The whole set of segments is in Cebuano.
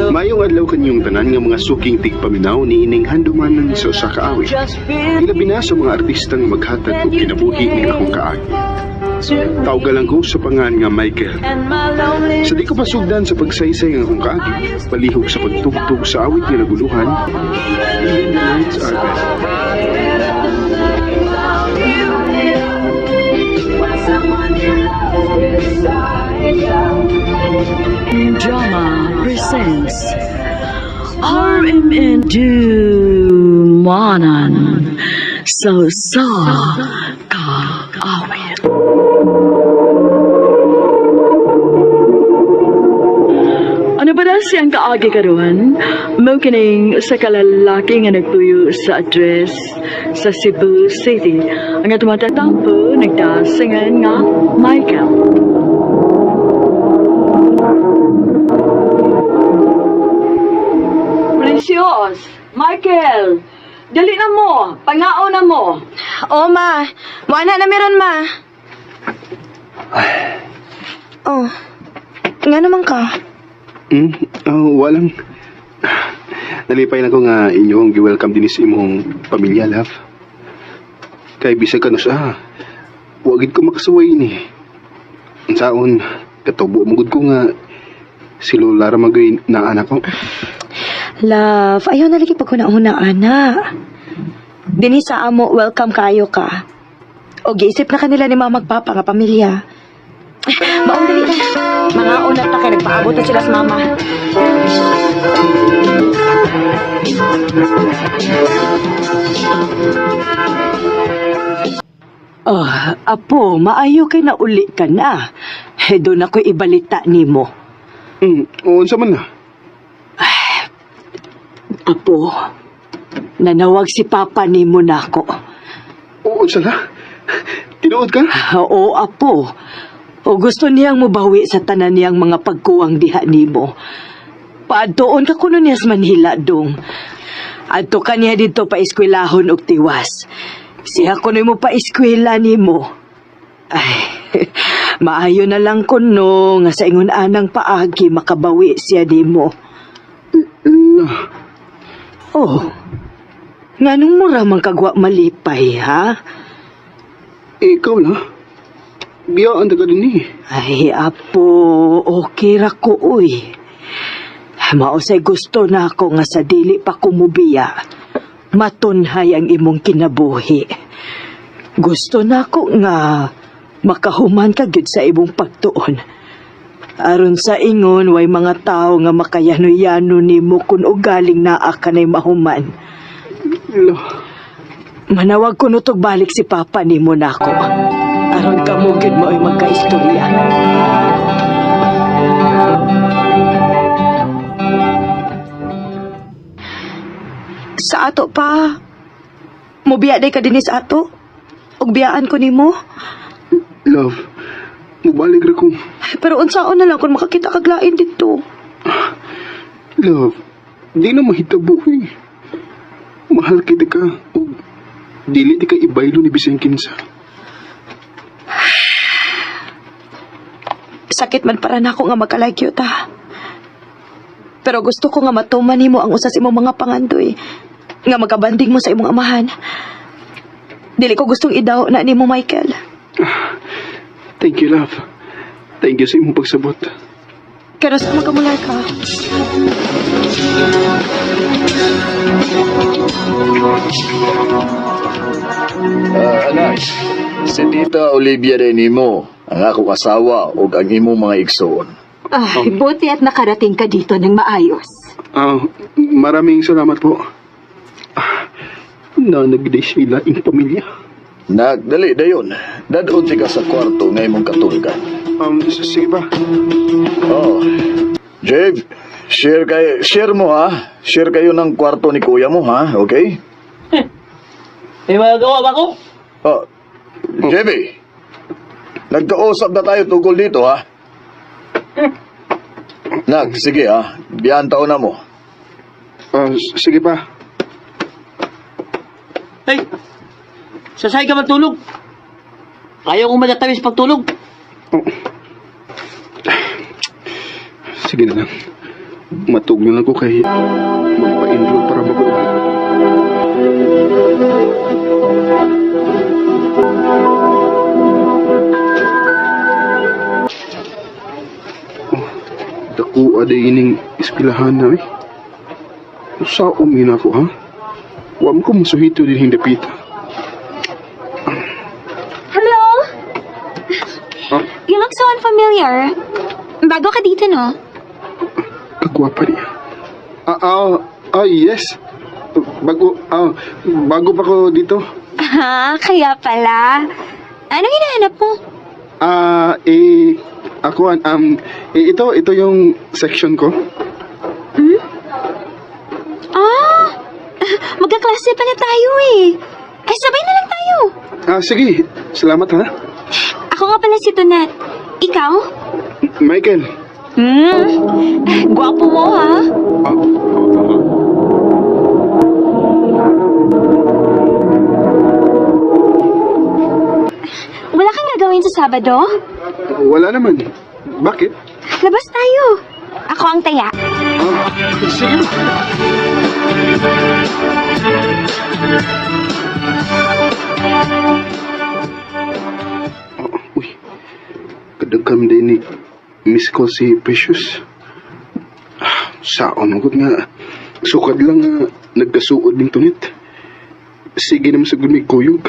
Maayong adlaw kanyong tanan nga mga suking tigpaminaw ni ining handumanan sa usa ka awit. Ilabi na sa mga artista nga maghatag og kinabuhi ning akong kaagi. Tawga lang ko sa pangan nga Michael. Sa di ko pasugdan sa pagsaysay ng akong kaagi, palihog sa pagtugtog sa awit nga naguluhan, Even the Nights Are Best. Drama presents RMN Dumanan So Sa Kaawit. Ano ba na siyang kaagi karon? Mao kining sa kalalaki nga nagtuyo sa address sa Cebu City. Ang tumatatampo nagdasingan nga Michael. Precious! Michael! Dali na mo! Pangao na mo! O, ma. Wala na meron, ma. Oh. Nga naman ka. Oh, walang. Nalipay lang ko nga inyong gi-welcome din sa imong pamilya, love. Kay bisag ka sa, wagid ko makasuway ni. Unsaon, katubo mo gud ko nga si Lola ra magoy na anak ko. Love, ayaw na lagi paghuna-huna, ana. Dini sa amo, welcome kayo ka. O giisip na kanila ni mama magpapa nga pamilya. Maong dali na. Mga una ta kay nagpaabot na sila sa mama. Oh, apo, maayo kay nauli ka na. Eh, doon ako ibalita nimo. Unsa man na? Apo, nanawag si Papa nimo nako. Oo, unsa na? Tinuod ka? Oo, apo. O gusto niyang mubawi sa tanan niyang mga pagkuwang diha nimo. Paadtoon ka kuno niya sa Manila dong. Adto ka niya dito pa eskwelahon og tiwas. Siya kuno mo pa eskwela nimo. Ay, maayo na lang kuno nga sa ingon anang paagi makabawi siya nimo. Oh, nganong mura man kagwa malipay, ha? Ikaw na. Biyaan ta ka din eh. Ay, apo, okay ra ko, uy. Mausay gusto na ako nga sa dili pa kumubiya, matunhay ang imong kinabuhi. Gusto na ako nga makahuman ka gyud sa imong pagtuon. Aron sa ingon, way mga tao nga makayano-yano nimo kun ugaling naa ka na'y mahuman. La, Manawag ko nutog balik si Papa nimo nako. Aron kamo gyud mao'y magkaistorya. Sa ato pa. Mubiya day ka dinhi sa ato. Ug biyaan ko nimo. Love, mubalik ra ko. Pero unsaon na lang kung makakita kag lain dito. Love, di na mahitabo eh. Mahal kita ka. O, dili di ka ibaylo ni bisang kinsa. Sakit man para nako nga magkalagyo ta. Pero gusto ko nga matuman nimo ang usa sa imong mga pangandoy nga magkabanding mo sa imong amahan. Dili ko gustong idaw na nimo, Michael. Thank you, love. Thank you sa imong pagsabot. Pero sa magamular ka. Ah, anak, si Tita Olivia rin nimo, ang akong asawa ug ang imong mga igsoon. Ay, buti at nakarating ka dito ng maayos. Ah, maraming salamat po. Ah, nanagday sila ing pamilya. Nagdali dayon. Dadon ka sa kwarto nga imong katulgan. Sige ba? Oh. Jave, share mo ha. Share kayo ng kwarto ni kuya mo ha, okay? May magagawa ba ako? Oh. Jevy, nagkausap na tayo tungkol dito ha. Nag, sige ha. Biyan taon na mo. Ah, sige pa. Hey! Sasay ka matulog. Ayaw kong matatamis pagtulog. Oh. Sige na lang. Matug na lang ko kay magpa-enroll para mabuo. Oh, dako aday ining eskwelahan na eh. Sa umina ko ha? Wa man ko masuhito din hindapita. Hello? Ah, You look so unfamiliar. Bago ka dito, no? Kagwapa niya. Yes. Bago pa ko dito. Ah, kaya pala. Anong hinahanap mo? Ah, eh, ako, eh, ito yung section ko. Ah, magkaklase pala tayo eh. Ay, sabay na lang tayo. Ah, sige. Salamat ha. Ako nga pala si Tonet. Ikaw? Michael. Gwapo mo ha. Ah, ah, ah. Wala kang gagawin sa Sabado? Wala naman. Bakit? Labas tayo. Ako ang taya. Ah, sige. Oh, uy. Kadagkam din ni miss call si Precious. Ah, saon mo nga. Sukad lang nga nagkasuod ning tunit. Sige naman sa gumi kuyog.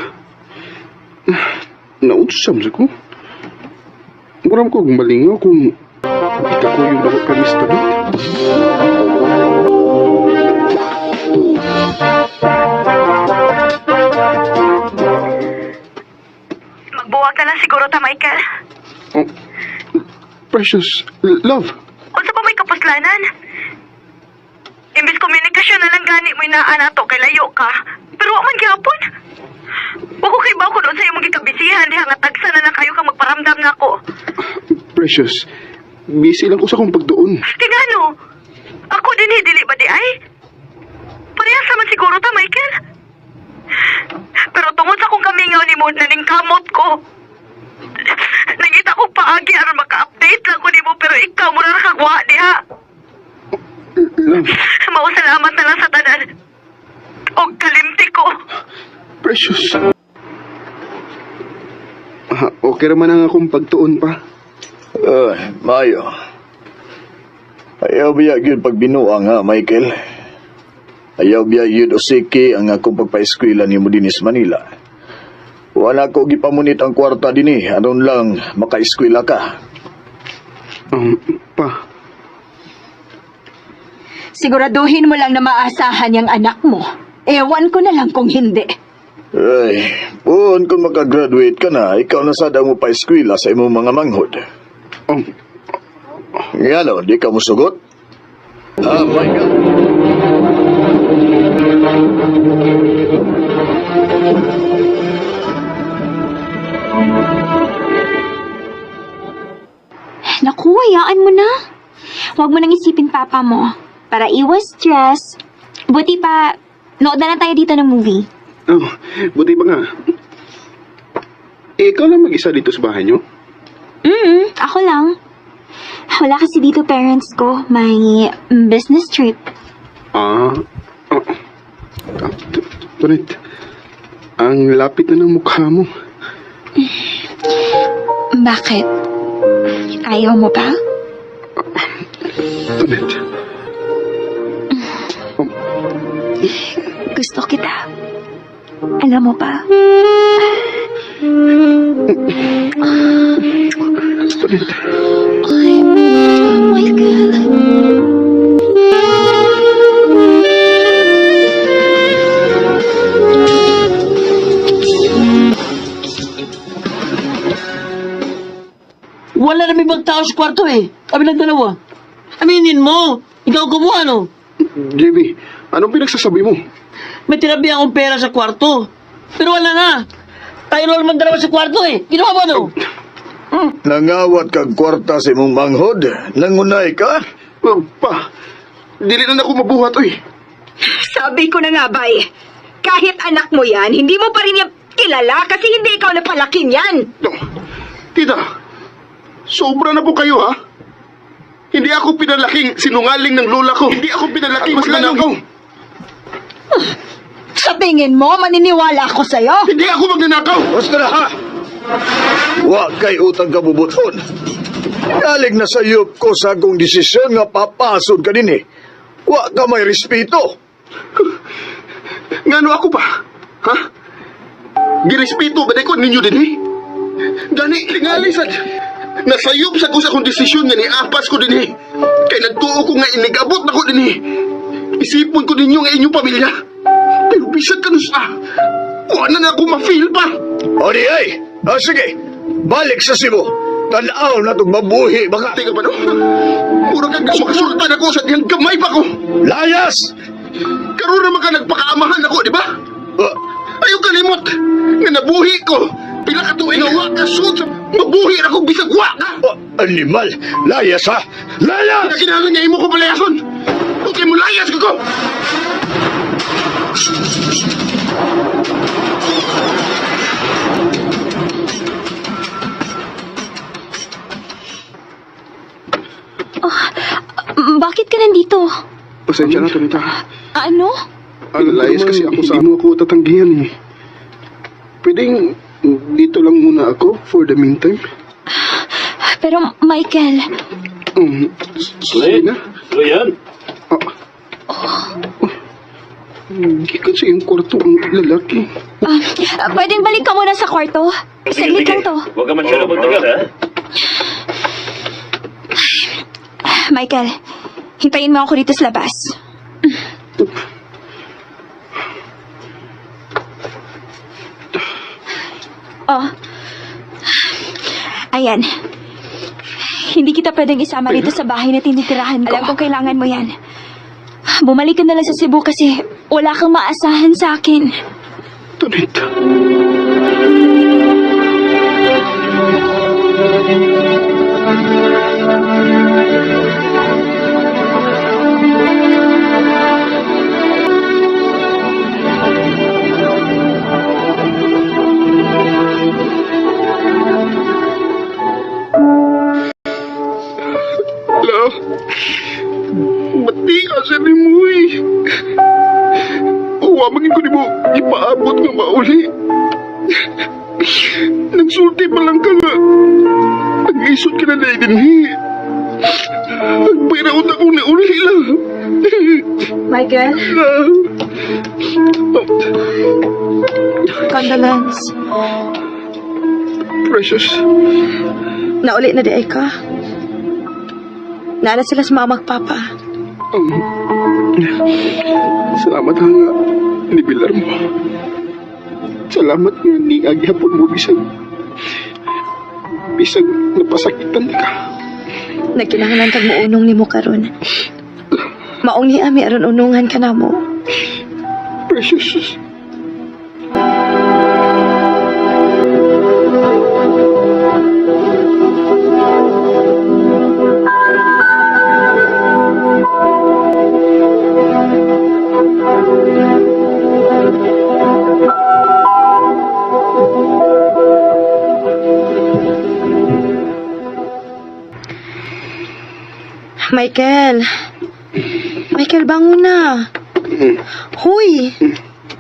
Ah, naunsam sa ko. Muram ko malingaw kung ikakuyog ako kay Miss Tunit. Magbuwag na lang siguro ta, Michael. Oh, Precious, love. Unsa pa may kapuslanan? Imbis komunikasyon na lang gani mo inaan nato kay layo ka. Pero wa man gihapon. Wa ko kay ko doon sa imong gikabisihan diha nga tagsa na lang kayo kang magparamdam nako. Precious, busy lang ko sa akong pagdoon. Kay ngano? Ako din dili ba di ay? Parehas naman siguro ta, Michael. Pero tungod sa akong kamingaw nimo naningkamot ko. Nangita ko paagi aron maka-update lang ko nimo pero ikaw mura ra kagwa diha. Love, Mao salamat na lang sa tanan. Og kalimti ko. Precious. Ah, okay naman ang akong pagtuon pa. Ay, maayo. Ayaw biya gyud pagbinuang ha, Michael. Ayaw biya gyud osiki ang akong pagpaeskwela nimo dinhi sa Manila. Wala ko gipamunit ang kwarta dinhi aron lang makaeskwela ka. Pa, Siguraduhin mo lang na maasahan yung anak mo. Ewan ko na lang kung hindi. Ay, puon kung makagraduate ka na, ikaw na sad ang mo paeskwela sa imong mga manghod. um, Ngano, di ka musugot? Ah, Michael. Naku, hayaan mo na. Huwag mo nang isipin papa mo. Para iwas stress. Buti pa, nood na lang tayo dito ng movie. oh, buti pa nga. Eh, ikaw lang mag-isa dito sa bahay niyo? Ako lang. Wala kasi dito parents ko. May business trip. Ah, oh, ah, Tonet, ang lapit na ng mukha mo. Bakit? Ayaw mo ba? Tonet, Gusto kita. Alam mo ba? Tonet. Ay, Michael. Wala na may ibang tao sa kwarto eh. Kami lang dalawa. Aminin mo, ikaw kumuha no. JB, anong pinagsasabi mo? May tinabi akong pera sa kwarto. Pero wala na. Tayo lang naman dalawa sa kwarto eh. Ginawa mo ano? Nangawat kag kwarta sa imong manghod. Nangunay ka? Oh, pa, dili na ako mabuhat, oy. Sabi ko na nga ba eh, kahit anak mo yan, hindi mo pa rin yan kilala kasi hindi ikaw napalaki niyan. No. Tita, sobra na po kayo, ha? Hindi Hindi ako pinalaking sinungaling ng lola ko. Hindi ako pinalaking magnanakaw. Sa tingin mo, maniniwala ako sa'yo? Hindi ako magnanakaw! Basta na ha! Wa kay utang kabubuton. Galing na sa iyop ko sa akong desisyon nga papasod ka din eh. Wa ka may respeto. Ngano ako pa? Ha? Girespeto ba ko ninyo din eh? Gani, tingali sa... Nasayop sa ko sa akong desisyon nga niapas ko din eh. Kay nagtuo ko nga inigabot na ko din eh. Isipon ko ninyo nga inyong pamilya. Pero bisag ka sa... Wala na ako ma-feel pa. O di ay! O sige, balik sa Cebu. Tanaw na itong mabuhi baka. Teka ba no? Mura kang makasultan ako sa diyang gamay pa ko. Layas! Karoon naman ka nagpakaamahan ako, di ba? Ah, Ayaw kalimot! Nga nabuhi ko! Pila ka tuig nga wa ka sud sa mabuhi ra ko bisag wa ka! oh, animal! Layas ha! Layas! Kinakinahanglan nga imo ko palayason! Okay mo layas ko ko! Bakit ka nandito? Pasensya na, Tonita. Ano? Layas kasi ako sa... Hindi mo ako tatanggihan eh. Pwedeng dito lang muna ako for the meantime. Pero Michael, Sige na. So yan. Ah. Oh. Gikan sa iyong kwarto ang lalaki. pwedeng balik ka muna sa kwarto? Saglit lang to. Huwag ka masyado magtagal, ha? Michael, hintayin mo ako dito sa labas. Oh. Ayan. Hindi kita pwedeng isama rito sa bahay na tinitirahan ko. Alam kong kailangan mo yan. Bumalik ka na lang sa Cebu kasi wala kang maasahan sa akin. Tonita. La, mati ka sa ni mo eh. Uwa, maging ko ni mo ipaabot nga mauli. Nagsulti pa lang ka nga. Nag-isod ka na na din eh. Nagpiraot ako na uli lang. Michael, La. condolence. Precious. Nauli na di ay ka. Naala sila sa mama at papa. Salamat ha nga, nibilar mo. Salamat nga ni agyapon mo bisag. Bisag napasakitan ka. Nagkinahanglan kag muunong nimo karon. Maong ni ami aron unungan ka namo. Precious. Michael. Michael, bangon na. Huy.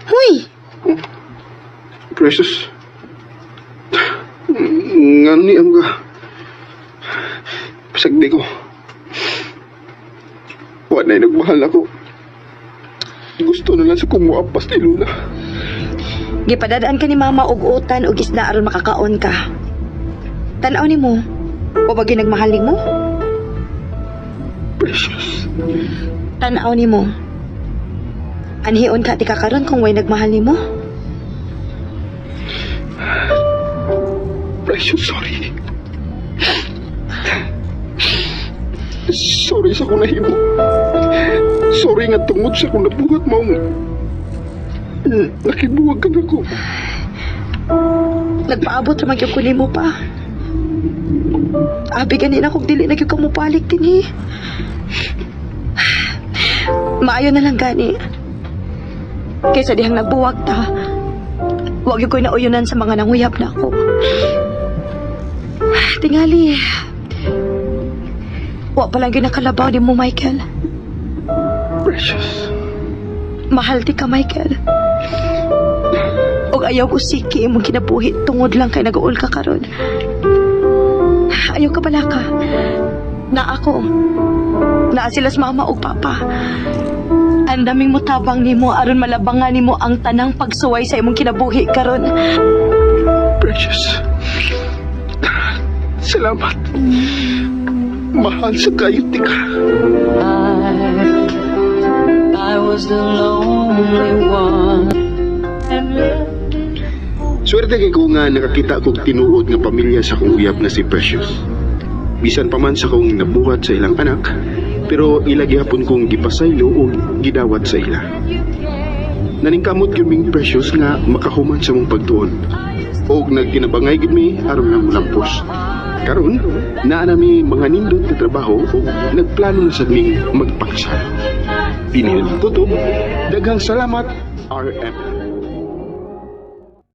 Huy. Precious. Nga ni ang ka. Bisag di ko. Wa na'y nagmahal ako. Gusto na lang sa kumuapas ni Luna. Gipadadaan ka ni mama og utan og isda aron makakaon ka. Tan-aw nimo. Wa ba gyud nagmahal nimo? Precious. Tan-aw nimo. Anhion ka ti kakaron kung way nagmahal nimo? Precious, sorry. Sorry sa kong nahimo. Sorry nga tungod sa kong nabuhat mo. Nakibuwag ka na ko. Nagpaabot ra man gyud ko nimo pa. Abi gani na kog dili na gyud ka mobalik dinhi. Maayo na lang gani. Kaysa dihang nagbuwag ta. Wa gyud ko'y nauyunan sa mga nanguyab na ako. Tingali. Wa pa lang gyud nakalabaw nimo, Michael. Precious. Mahal ti ka, Michael. Og ayaw ko siki imong kinabuhi tungod lang kay nag-uol ka karon. Ayaw ka bala ka. Na ako. Naa sila sa mama ug papa. Ang daming mutabang nimo aron malabangan nimo ang tanang pagsuway sa imong kinabuhi karon. Precious. Salamat. Mahal sa kayo, tika. I was the lonely one. Swerte kay ko nga nakakita kog tinuod nga pamilya sa akong uyab na si Precious. Bisan pa man sa akong nabuhat sa ilang anak, pero ila gihapon kong gipasaylo o gidawat sa ila. Naningkamot gyud ming Precious nga makahuman sa mong pagtuon. Og nagkinabangay gyud mi aron nga mulampos. Karon, naa nami mga nindot nga trabaho ug nagplano na sad ming magpakasal. Dinhi na tutob, daghang salamat, RM.